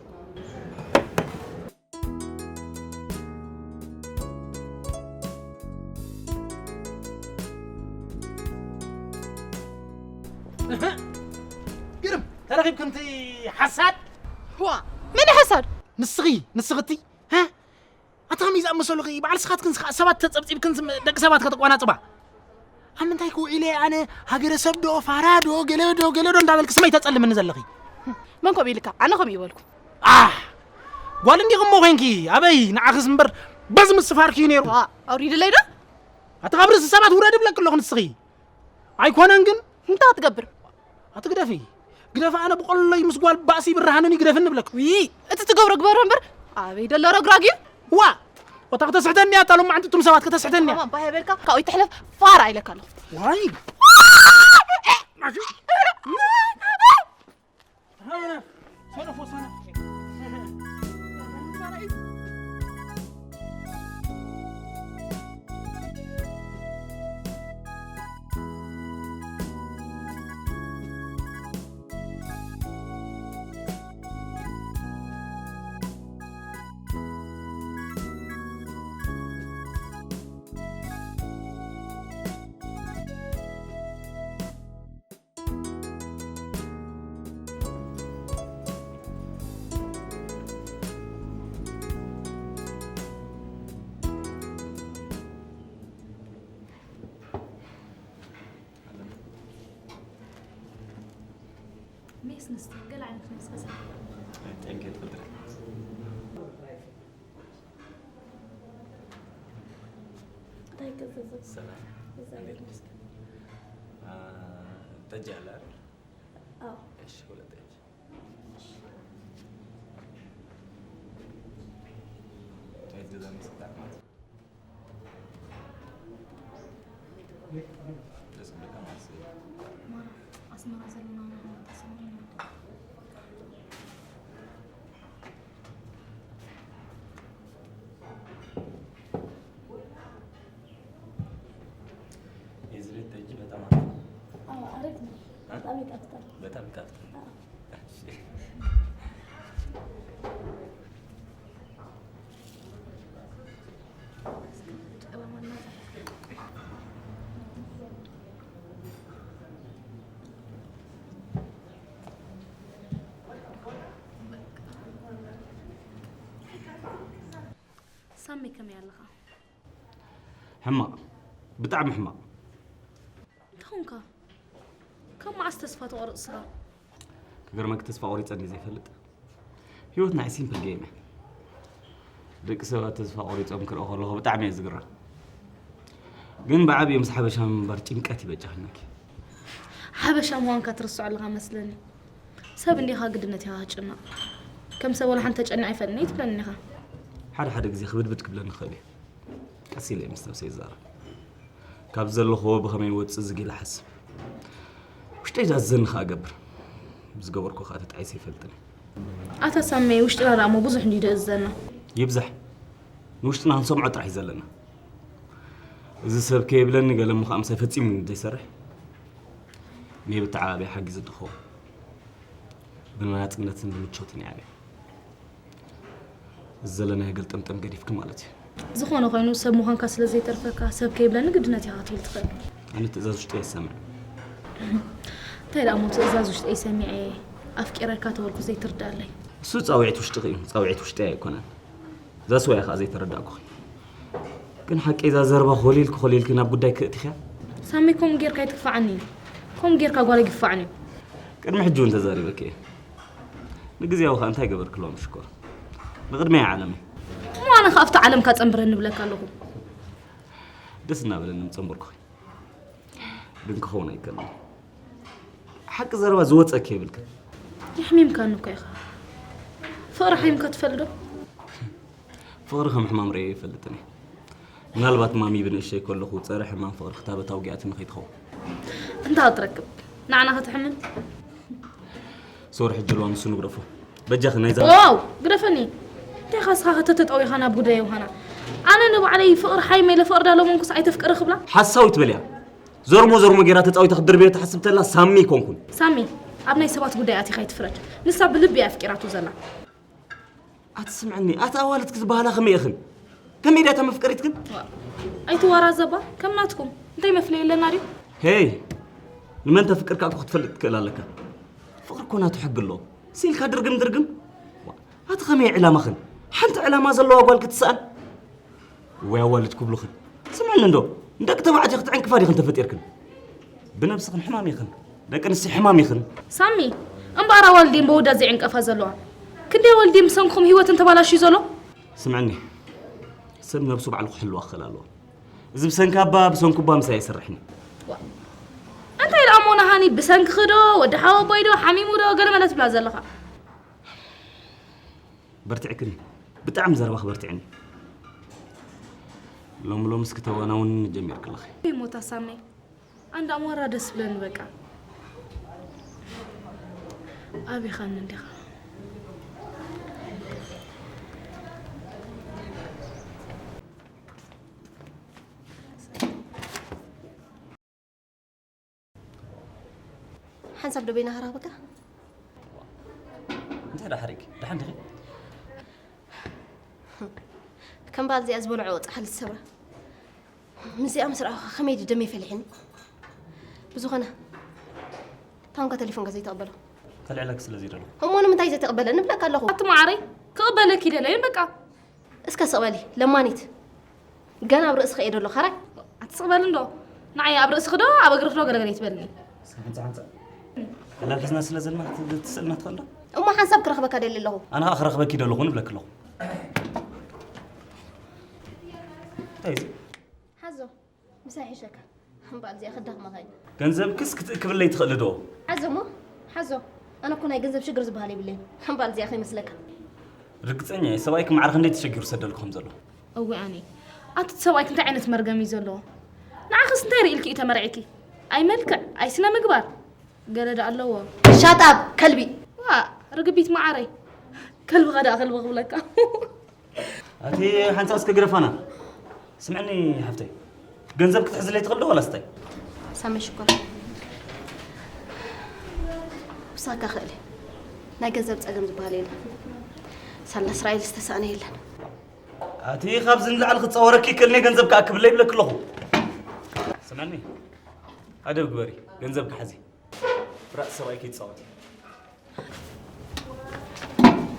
ግርም፣ ተረኺብክምቲ ሓሳድ። ዋ፣ መን ሓሳድ? ንስኺ ንስኽቲ፣ ሀ? ኣታ ከመይ ዝኣመሰሉኺ በዓል ስኻትክን ስኻ ሰባት ተጸብጺብክን ስም ደቂ ሰባት ከተቋናጽባ? ኣብ ምንታይ ክውዒለ ኣነ ሃገረሰብ ዶ ፋራ ዶ ገለ ዶ ገለ ዶ እንዳበልክ ስመይ ተጸልምኒ ዘለኺ? መን ከምኡ ኢልካ? ኣነ ከምኡ ይበልኩ። ኣህ፣ ጓል እንዲኺ እሞ ኮንኪ። ኣበይ ንዓኽስ እምበር በዚ ምስፋርኪ እዩ ነይሩ። ዋ፣ ኣውሪድለይ ዶ? ኣታ ካብ ርእሲ ሰባት ውረድ እብለኪ ኣለኹ ንስኺ። ኣይኮነን ግን እንታይ ክትገብር? ኣትግደፊ። ግደፊ ኣነ ብቆሎይ ምስ ጓል ባእሲ ይብርሃንን ይግደፍን እብለኪ። ውይ፣ እቲ ትገብሮ ግበሮ እምበር ኣበይ ደሎ ረግራግ እዩ? ዋ! ወታ ከተስሕተኒ እያ እታ ሎማዕንቲ እቱም ሰባት ከተስሕተኒ እያ። ማማ ባህ በልካ ካብኡ ይትሕለፍ ፋራ ኢለካ ኣለኹ። ዋይ! ሜስ ንስቲ ገለ ዓይነት ሜስ ከሰ ጠንኬ ትፈጥረ እንታይ ገዘዘ? ሰላም። እዛ እንዴት ነሽ? አ፣ ጠጅ አለ አይደል? አዎ። እሺ፣ ሁለት ጠጅ። ጠጅ ገዛ መስጠት ማለት ነው። ደስ ብለካ ማለት ነው። ማራ፣ ኣስመራ ዘለና ተሰማኒ። የዝሬት ጠጅ በጣም አሪፍ ነው። አዎ፣ አሪፍ ነው። እ? በጣም ይጣፍጣል። በጣም ይጣፍጣል። አዎ። እሺ። ሳሚ ከመይ ኣለኻ? ሕማቕ፣ ብጣዕሚ ሕማቕ። እንታይ ኾንካ? ካብ መዓስ ተስፋ ተቖርጽ ስኻ? ክገርመኪ ተስፋ ቆሪጸ እንድየ ዘይፈልጥ። ህይወት ናይ ሲምፕል ጌም እያ። ደቂ ሰባት ተስፋ ቆሪጾም ክርኢ ከለኹ ብጣዕሚ እየ ዝግረም። ግን ብዓብዩ ምስ ሓበሻ ምንባር ጭንቀት ይበጃኽነኪ። ሓበሻ ምዃንካ ትርስዖ ኣለኻ መስለኒ። ሰብ እንዲኻ ግድነት ኢኻ ክትጭነቕ። ከም ሰብ ወላ ሓንቲ ተጨኒቐ ኣይፈልጥን እየ ትብለኒ ኢኻ። ሓደ ሓደ ግዜ ክብድብድ ክብለኒ ይኽእል እዩ። ቀስ ኢለ ምስ ነብሰይ ይዛረብ። ካብ ዘለኽዎ ብኸመይ ወጽእ ዝግ ኢለ ሓስብ። ውሽጠይ ዝኣዘኒ ከኣ እገብር። ብዝገበርኩ ከኣ ተጣዒሰ ይፈልጥን እየ። ኣታ ሳሚ፣ ውሽጥና ደኣ እሞ ብዙሕ እንድዩ ደእዝዘና። ይብዛሕ። ንውሽጥና ክንሰምዖ ጥራሕ እዩ ዘለና። እዚ ሰብ ከየብለኒ ገለ እሞ ከኣ ምሳይ ፈጺሙ ዘይሰርሕ። ንህይወት ተዓባብየ ሓጊዘ ትኸውን። ብመናጽነትን ብምቾትን እየ ዓብየ። እዚ ዘለናዮ ገልጠምጠም ገዲፍኪ ማለት እዩ። ዝኾነ ኮይኑ ሰብ ምዃንካ ስለ ዘይተርፈካ ሰብ ከይብለኒ ግድነት ኢኻ ክትብል ትኽእል። ኣነ ትእዛዝ ውሽጠይ እየ ዝሰምዕ። እንታይ ደኣ እሞ ትእዛዝ ውሽጠይ ሰሚዐ ኣፍቂረካ ተበልኩ ዘይትርዳለይ? እሱ ጻውዒት ውሽጥኺ እዩ፣ ጻውዒት ውሽጠይ ኣይኮነን። እዛ ስዋያ ከኣ ዘይተረዳእኩኺ። ግን ሓቀይ እዛ ዘረባ ኮሊልኪ ኮሊልኪ ናብ ጉዳይ ክእትኽያ? ሳሚ ከምኡ ጌርካ ኣይትግፋዓኒ። ከምኡ ጌርካ ጓል ኣይግፋዕን እዩ። ቅድሚ ሕጂ እውን ተዛሪበኪ እየ። ንግዜያዊ ከኣ እንታይ ገበርኪ ሎሚ ሽኮር? ንቕድመይ ዓለመይ። እሞ ኣነ ከኣ ኣብቲ ዓለምካ ጸንብረኒ እብለካ ኣለኹ። ደስ እናበለኒ ምጸንበርኩኺ። ግን ክኸውን ኣይከልን። ሓቂ ዘረባ ዝወጸኪ የብልክን። የሕሚምካኒ እኮ ኢኻ። ፍቕሪ ሓሚምካ ትፈልጥ ዶ? ፍቕሪ ከም ሕማም ርእየ ይፈልጥን እየ። ምናልባት ማሚ ብንእሽተይ ከለኹ ጸረ ሕማም ፍቕሪ ክታበት ኣውጊኣትኒ ከይትኸውን። እንታይ ክትረክብ? ንዓና ከተሕምም? ሶሪ፣ ሕጂ እልዋ ንሱ ንግደፎ። በጃኺ ናይዛ ዋው፣ ግደፈኒ። እንታይ ኢኻ እስኻ ከተተጠዊኻ ናብ ጉዳይ ዮሃና? ኣነ ንባዕለይ ፍቕሪ ሓይመ ኢለ ፍቕሪ ዳለመንኩስ ኣይተፍቅሪ ክብላ? ሓሳዊት በልያ። ዘርሞ ዘርሞ ጌራ ተጻዊታ ክትድርብዮ ትሓስብ ተላ ሳሚ ኣይኮንኩን። ሳሚ፣ ኣብ ናይ ሰባት ጉዳይ ኣቲኻ ኣይትፍረድ። ንሳ ብልቢ እያ ኣፍቂራቱ ዘላ። ኣትስምዕኒ፣ ኣቲ ኣዋልድኪ ዝበሃላ ከመይ ኢኽን? ከመይ ድያ እታ መፍቀሪትክን? ዋ፣ ኣይትዋራዘባ፣ ከም ናትኩም። እንታይ መፍለይ ኣለና ድዩ? ሄይ፣ ንመን ተፍቅር ከኣ እኮ ክትፈልጥ ትክእል ኣለካ። ፍቕሪ እኮ ናቱ ሕጊ ኣለዎ። ሲልካ ድርግም ድርግም። ዋ፣ ኣቲ ከመይ ዕላማኽን? ሓንቲ ዕላማ ዘለዋ ጓል ክትስኣን? ወይ ኣዋልድ ክብሉኽን? ስምዕኒ እንዶ፣ ንደቂ ተባዕትዮ ክትዕንቅፋ ዲኽን ተፈጢርክን? ብነብስኽን ሕማም ኢኽን። ደቂ ኣንስትዮ ሕማም ኢኽን። ሳሚ፣ እምበኣር ኣዋልድ እየን በወዳት ዘይዕንቀፋ ዘለዋ። ክንደይ ኣዋልድ እየን ብሰንክኹም ህይወተን ተባላሽዩ ዘሎ? ስምዕኒ፣ ሰብ ነብሱ ባዕሉ ክሕልዋ ክኽእል ኣለዎ። እዚ ብሰንኪ ኣባ፣ ብሰንኩ ኣባ ምሳይ ኣይሰርሕን እዩ። ዋ፣ እንታይ ደኣ እሞ ናሃኒ ብሰንክኺ ዶ፣ ወዲ ሓወቦይ ዶ፣ ሓሚሙ ዶ፣ ገለ መለ ትብላ ዘለኻ? በርቲዕክኒ። ብጣዕሚ ዘረባኺ በርቲዕኒ። ሎሚ ሎምስ ክተዋናውኒ ጀሚርኪ ኣለኺ። ወይ ሞታ ሳሚ፣ ኣንዳ ኣሞራ ደስ ብለኒ በቃ። ኣቢኻኒ እንዲኻ። ሓንሳብ ዶ በይና ክረኽበካ? እንታይ ደኣ ሓሪግ? ደሓን ዲኺ? ከም በዓል እዚኣ ዝበልዖ ጻሕሊ ዝሰብራ። ምስዚኣ ምስ ረኣኹኻ ከመይ ድዩ ደመይ ፈሊሕኒ? ብዝኾነ፣ ታንኳ ተሌፎንካ ዘይተቐበሎ? ከልዕለኪ ስለ ዘይደለኹ። እሞ ንምንታይ ዘይተቐበለ? ንብለካ ኣለኹ። ኣቲ መዓረይ፣ ክቕበለኪ ደለየን በቃ። እስከ ስቕ በሊ፣ ለማኒት። ገና ኣብ ርእስኺ እየ ደሎ፣ ኸራይ። ኣቲ ስቕ በሊ እንዶ። ንዓይ ኣብ ርእስኺ ዶ፣ ኣብ እግርኺ ዶ ገለገለ ይትበልኒ። እስከ ሓንጻ ሓንጻ። ቀላል ሒዝና ስለ ዘለና ክትስእልና ትኽእል ዶ? እሞ ሓንሳብ ክረኽበካ ደሊ ኣለኹ። ኣነ ኸኣ ክረኽበኪ ደለኹ ንብለኪ ኣለኹ። እንታይ እዩ እዚ? ሓዞ፣ ምሳይ ሒሸካ። እምበኣል እዚኣ ከዳኽመኻ እዩ። ገንዘብክስ ክትእክብለይ ትኽእሊ ዶ? ሓዞ እሞ፣ ሓዞ። ኣነ እኮ ናይ ገንዘብ ሽግር ዝበሃል የብለይን። እምበኣል እዚኣ ከይመስለካ። ርግጸኛ እየ፣ ሰብኣይኪ ማዕረ ክንደይ ተሸጊሩ ሰደልኩ ከም ዘሎ። እወ ኣነ። ኣቲ እቲ ሰብኣይኪ እንታይ ዓይነት መርገም እዩ ዘለዎ? ንዓኽስ እንታይ ርኢልኪ እዩ ተመርዒኪ? ኣይ መልክዕ፣ ኣይ ስነ ምግባር። ገለ ዶ ኣለዎ? ሻጣብ ከልቢ። ዋ፣ ርግቢት መዓረይ። ከልቢ ኸዳ ከልቢ ክብለካ። ኣቲ ሓንሳብ እስከ ግደፋና። ስምዕኒ ሓፍተይ፣ ገንዘብ ክትሕዝለይ ትኽእል ዶ ዋላ ስታይ? ሳሚ ሽኮር። ብሳካ ክእል። ናይ ገንዘብ ጸገም ዝበሃል የለን። ሳላ እስራኤል ዝተሳእነ የለን። ኣቲ ካብዚ ንላዕሊ ክጻወረኪ ክእልኒ ገንዘብ ክኣክብለይ ይብለኪ ኣለኹ። ስምዕኒ፣ ኣደብ ግበሪ፣ ገንዘብ ክሓዚ። ብራእ ሰብኣይ ከይትጻወቲ።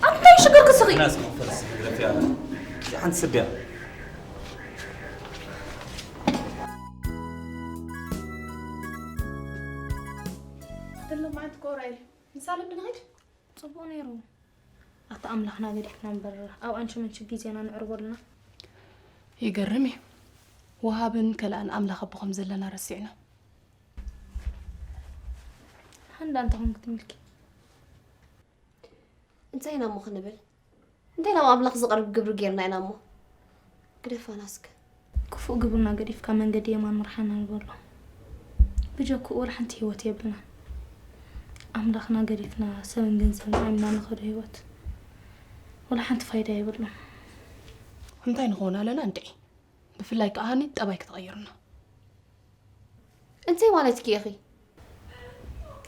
ኣንታይ ሽግር ክስኺ? ናስ ክፈርስ ግረፍ ያለ። እዚ ሓንቲ ስድያ። ተለማዓት ኮራይ። ምሳሌ ብንኸይድ? ጽቡቕ ነይሩ። ኣታ ኣምላኽና ገዲፍና እምበር፣ ኣብ ኣንቺ መንቺ ግዜና ነዕርቦ ኣለና። ይገርም እዩ። ወሃብን ከላእን ኣምላኽ ኣቦ ከም ዘለና ረሲዕና። ሃንዳ እንታይ ኮንኪ ትምልኪ? እንታይ ኢና እሞ ክንብል? እንታይ ናብ ኣምላኽ ዝቐርብ ግብሪ ጌርና ኢና እሞ? ግደፋና እስከ። ክፉእ ግብርና ገዲፍካ መንገዲ የማን ምርሓና ንበሎ። ብጀክኡ ወላ ሓንቲ ህይወት የብልናን። ኣምላኽና ገዲፍና ሰብን ገንዘብን ዓሚና ንኸዶ ህይወት ወላ ሓንቲ ፋይዳ የብሉን። እንታይ ንኸውን ኣለና እንድዒ? ብፍላይ ከኣ ሃኒ ጠባይ ክትቐይርና። እንታይ ማለትኪ ኢኺ?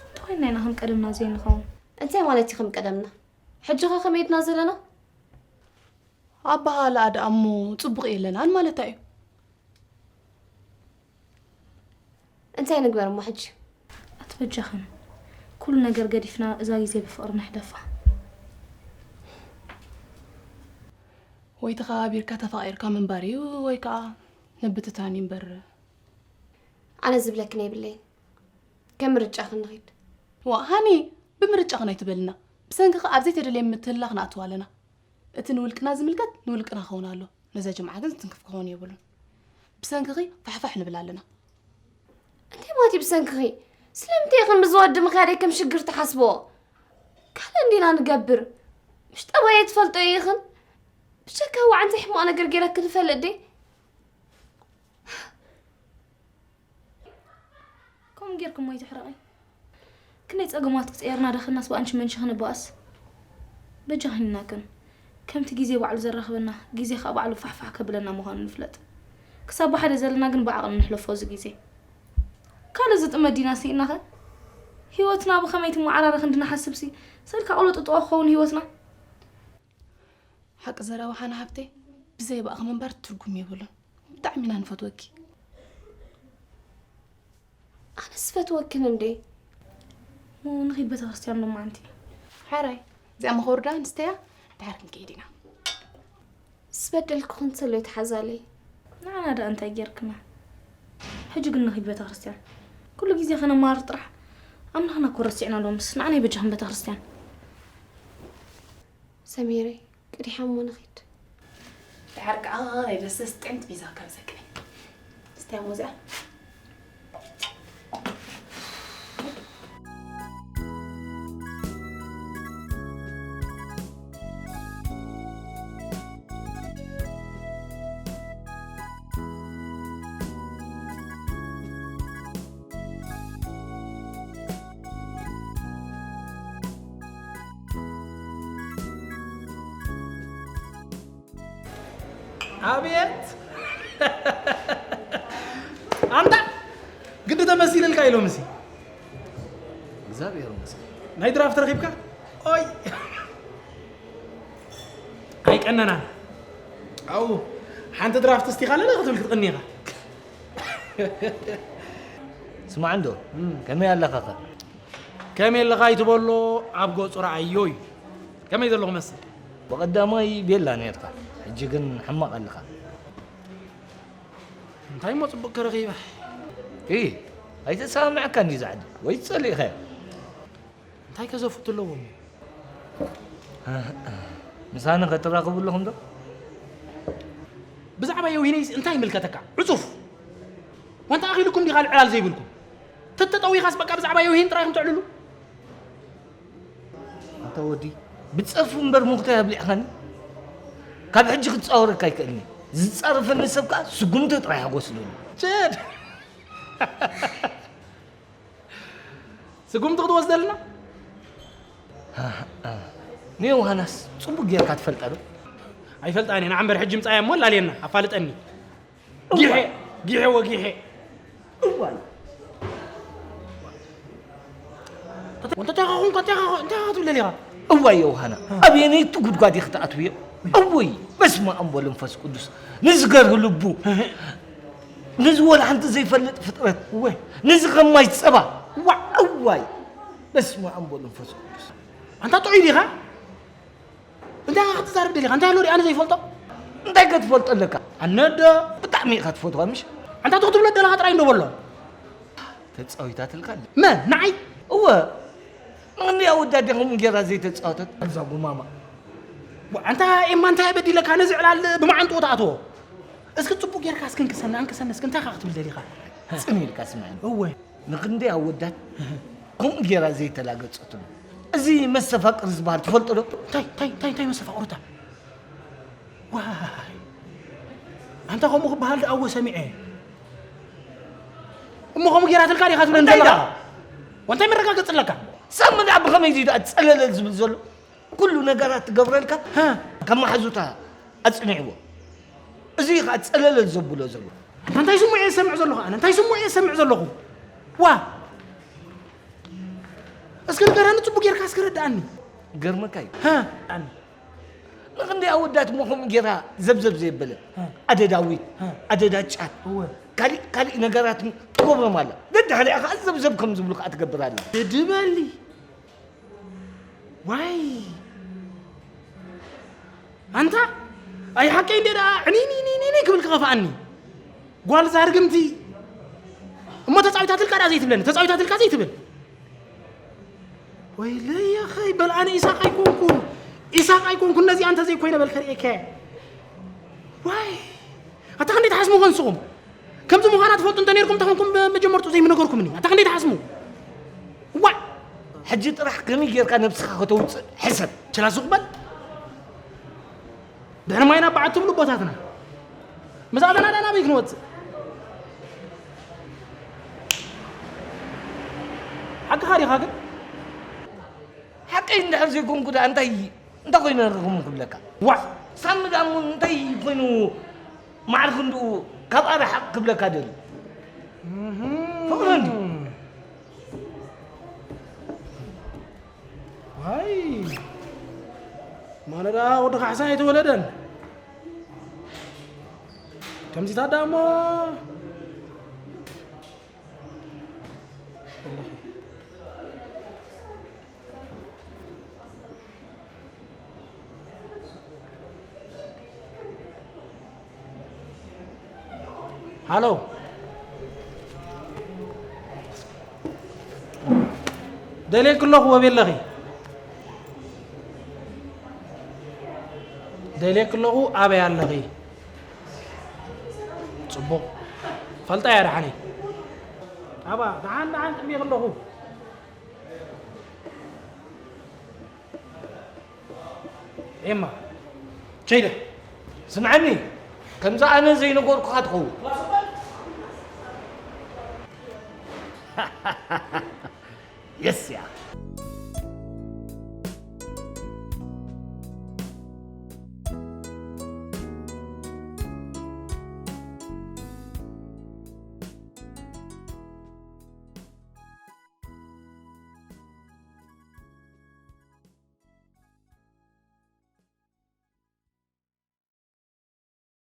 እንተኾይንና ኢና ከም ቀደምና ዘይንኸውን። እንታይ ማለት እዩ ከም ቀደምና? ሕጂ ኸ ከመይ ድና ዘለና? ኣበሃህላ ደኣ እሞ ጽቡቕ የለናን ማለታ እዩ። እንታይ ንግበር እሞ ሕጂ? ኣቲ በጃኽን፣ ኩሉ ነገር ገዲፍና እዛ ግዜ ብፍቕሪ ንሕለፋ። ወይ ተኸባቢርካ ተፋቒርካ ምንባር እዩ፣ ወይ ከኣ ምብትታን እዩ እምበር። ኣነ ዝብለክን የብለይን። ከም ምርጫኽን ንኺድ። ዋ፣ ሃኒ፣ ብምርጫኽን ኣይትበልና። ብሰንክኺ ኣብ ዘይተደልየ ምትህልላኽ ንኣትው ኣለና። እቲ ንውልቅና ዝምልከት ንውልቅና ክኸውን ኣሎ። ነዛ ጅምዓ ግን ዝትንክፍ ክኸውን የብሉን። ብሰንክኺ ፋሕፋሕ ንብል ኣለና። እንታይ ማለት እዩ ብሰንክኺ? ስለምንታይ ኢኽን ብዝወዲ ምኽያደይ ከም ሽግር ትሓስብዎ? ካልእ እንዲና ንገብር። ምሽ ጠባየይ ትፈልጦ ኢኽን። ብሸካ ዋዕ እንታይ ሕማቕ ነገር ገይረክን እፈልጥ ድየ? ከምኡ ጌርክሞ ኣይትሕረቒ። ክንደይ ጸገማት ክጸየርና ዳኸናስ ብኣንቺ መንሽኺ ንበኣስ። በጃኺ ንናክን። ከምቲ ግዜ ባዕሉ ዘራኽበና፣ ግዜ ኸኣ ባዕሉ ፋሕፋሕ ከብለና ምዃኑ ንፍለጥ። ክሳብ ብሓደ ዘለና ግን ብዓቕሊ ንሕለፎ እዚ ግዜ። ካልእ ዝጥመት ዲና ስኢናኸ? ህይወትና ብኸመይ ትመዓራረ ክንዲ ንሓስብሲ፣ ሰልካ ቁሎ ጥጥቆ ክኸውን ህይወትና። ሓቂ ዘረባ ሓና ሃብተይ፣ ብዘይ ባእኺ ምንባር ትርጉም የብሉን። ብጣዕሚ ኢና ንፈትወኪ። ኣነስ ፈትወክን እንዴ። እሞ ንኺድ ቤተክርስትያን ሎማዓንቲ። ሕራይ፣ እዚኣ መኸውርዳ ኣንስተያ ድሓር ክንከይድ ኢና። ዝበደልኩኽን ሰሎ ይትሓዛለይ። ንዓና ደኣ እንታይ ጌርክና? ሕጂ ግን ንኺድ ቤተ ክርስቲያን። ኩሉ ግዜ ከነማርር ጥራሕ። ኣምላኽና እኮ ረሲዕና ሎምስ። ንዓና ይበጃኹም ቤተ ክርስቲያን። ሰሚረይ፣ ቅዲሓ እሞ ንኺድ። ድሓር ከኣ ናይ ደስደስ ጥዕምቲ ቢዛ ካብ ዘግኒ። ስትያ እሞ እዚኣ። ኣብየት! ኣንታ ግዲ ተመሲልልካ ኢሎም እሲ። እግዚኣብሔር ይመስገን። ናይ ድራፍት ረኺብካ? ኦይ! ኣይቀነናን። ኣው፣ ሓንቲ ድራፍት እስቲኻ ለለ ክትብል ክትቕኒ ኢኻ። ስማዕ እንዶ፣ እም። ከመይ ኣለኻ ኸ? ከመይ ኣለኻ ኣይትበሎ፣ ኣብ ገጹ ረኣዮ እዩ። ከመይ ዘለኹ መስል? ብቐዳማይ ቤላ ነርካ፣ ሕጂ ግን ሕማቕ ኣለኻ። እንታይ እሞ ጽቡቕ ከረኺበ? ኢ፣ ኣይተሰማምዐካን እዩ ዛዕዲ፣ ወይ ጸሊእኻዮ? እንታይ ከ ዘፍቱ ኣለዎ እሞ? ምሳነ ከተራኽቡ ኣለኹም ዶ? ብዛዕባ የውሂነይስ እንታይ ይምልከተካ? ዕጹፍ! ዋንታ ኣኺሉኩም ዲኻ ዕላል ዘይብልኩም? ተተጠዊኻስ በቃ ብዛዕባ የውሂን ጥራይ ኢኹም ተዕልሉ? ኣታ ወዲ፣ ብጸርፊ እምበር ሙኽታይ ኣብሊዕኻኒ? ካብ ሕጂ ክጻወረካ ኣይክእልኒ። ዝጻረፈኒ ሰብ ከኣ ስጉምቲ ጥራይ ሓጎስለኒ። ችድ! ስጉምቲ ክትወስደልና? ንዮሃናስ ጽቡቕ ጌርካ ትፈልጣ ዶ? ኣይፈልጣን እየ። ንዓ እምበር ሕጂ ምጻያ እሞ ኣላልየና፣ ኣፋልጠኒ። ጊሐ፣ ጊሐ ወጊሐ። እዋይ። ወንተ እንታይ ኻኹም፣ እንታይ ኻኹም፣ እንታይ ኻኹም ትብለኒ ኢኻ? እዋይ ዮሃና፣ ኣበየነይቲ ጉድጓድ ኢኺ ትኣትውዮ? እውይ፣ በስመ ኣብ ወወልድ ወመንፈስ ቅዱስ። ንዝገርህ ልቡ። እህ። ነዚ ወላ ሓንቲ ዘይፈልጥ ፍጥረት፣ እወ። ነዚ ከም ማይ ጸባ፣ ዋዕ፣ እዋይ፣ በስመ ኣብ ወወልድ ወመንፈስ ቅዱስ። ኣንታ ጥዑይ ዲኻ? እንታይ ኢኻ ክትዛረብ ደሊኻ? እንታይ ኣሎ ድኣ ኣነ ዘይፈልጦ? እንታይ ከ ትፈልጦ ኣለካ? ኣነ ዶ? ብጣዕሚ ኢኻ ትፈትዋ፣ ምሽ? ኣንታ ትኽትብሎ ደለኻ ጥራይ እንዶ በሎ። ተጻዊታትልካ ኣለ። መን? ንዓይ? እወ። ንኽንደይ ኣወዳት ድያ ከምኡ ጌራ ዘይተጻወተት? ኣብዛ ጉማማ። ዋ፣ ኣንታ ኤማ እንታይ በዲለካ ነዚ ዕላል ብማዓንጥኡ ትኣትዎ? እስኪ ጽቡቕ ጌርካ እስኪ እንክሰኒ፣ ኣንክሰኒ እስኪ እንታይ ኢኻ ክትብል ደሊኻ? ጽን ኢልካ ስምዐኒ። እወ። ንኽንደይ ኣወዳት ከምኡ ጌራ ዘይተላገጸትሉ። እዚ መስተፋቅር ዝበሃል ትፈልጦ ዶ? እንታይ፣ እንታይ፣ እንታይ፣ እንታይ መስተፋቅሩታ? ዋይ። ኣንታ ከምኡ ክበሃል ደኣ እወ ሰሚዐ። እሞ ከምኡ ጌራትልካ ዲኻ ትብለኒ እንታይ ዘለኻ? ኢልካ? ወንታይ መረጋገጺ ኣለካ? ሰብ ምድኣ ብኸመይ እዩ ደኣ ጸለለል ዝብል ዘሎ? ኩሉ ነገራት ትገብረልካ ሃ። ካብ መሓዙታ ኣጽኒዕዎ። እዚ እዩ ኸኣ ጸለለል ዘብሎ ዘሎ። እንታይ ስሙዕ እየ ዝሰምዕ ዘለኹ ኣነ? እንታይ ስሙዕ እየ ዝሰምዕ ዘለኹ? ዋ! እስኪ ንገረኒ ጽቡቕ ጌርካ እስኪ ረድኣኒ። ገርመካ እዩ። ሃ። ኣነ። ንኽንደይ ኣወዳት እሞ ከምኡ ጌራ ዘብዘብ ዘየበለ። ሃ። ኣደ ዳዊት፣ ሃ። ኣደ ዳጫት። እወ። ካሊእ፣ ካሊእ ነገራት ትገብሮም ኣላ። ደድሕሪኣ ኸኣ ዘብዘብ ከም ዝብሉ ኸኣ ትገብር ኣላ። ድበሊ። ዋይ! ኣንታ! ኣይ ሓቀይ እንደ ደኣ ዕኒኒኒኒኒ ክብል ክኸፍኣኒ። ጓል ዛርግምቲ። እሞ ተጻዊታትልካ ደኣ ዘይትብለኒ፣ ተጻዊታትልካ ዘይትብል። ወይለይ ኣኸይ፣ በል ኣነ ኢሳቕ ኣይኮንኩን። ኢሳቕ ኣይኮንኩን፣ ነዚኣ እንተ ዘይኮይነ በል ከርእየካ። ዋይ! ኣታ ክንደይ ትሓስሙ ኮን ንስኹም? ከምዚ ምዃና ትፈልጡ እንተ ነይርኩም፣ እንተ ኮንኩም መጀመርቱ ዘይምነገርኩምኒ። ኣታ ክንደይ ትሓስሙ? ዋይ! ሕጂ ጥራሕ ከመይ ጌርካ ነብስኻ ከተውጽእ ሕሰብ። ችላ ሱቕ በል። ድሕሪ ማይ ናብ በዓል ትብሉ ኣቦታትና። ምስ ኣበና ደኣ ናበይ ክንወጽእ? ሓቅኻ ዲኻ ግን? ሓቀይ እንድሕር ዘይኮንኩ ደኣ እንታይ እንታይ ኮይኑ ከምኡ ክብለካ? ዋዕ! ሳሚ ደኣ እሞ እንታይ ኮይኑ ማዕረ ክንድኡ ካብ ኣረ ሓቅ ክብለካ ደልዩ? እህ። ፍቕሪ እንድዩ። ዋይ! ማለዳ ወዲ ካሕሳ ኣይተወለደን። ከምዚታት ደኣ እሞ ሃሎ፣ ደልየኪ ኣለኹ፣ ኣበይ ኣለኺ? ደልየኪ ኣለኹ፣ ኣበይ ኣለኺ? ጽቡቕ። ፈልጣ እያ ደሓነይ። ኣባ፣ ደሓን ደሓን ጥሜኺ ኣለኹ። ኤማ፣ ቸይደ፣ ስምዓኒ፣ ከምዛ ኣነ ዘይነገርኩኻ ትኸውን። የስ እያ።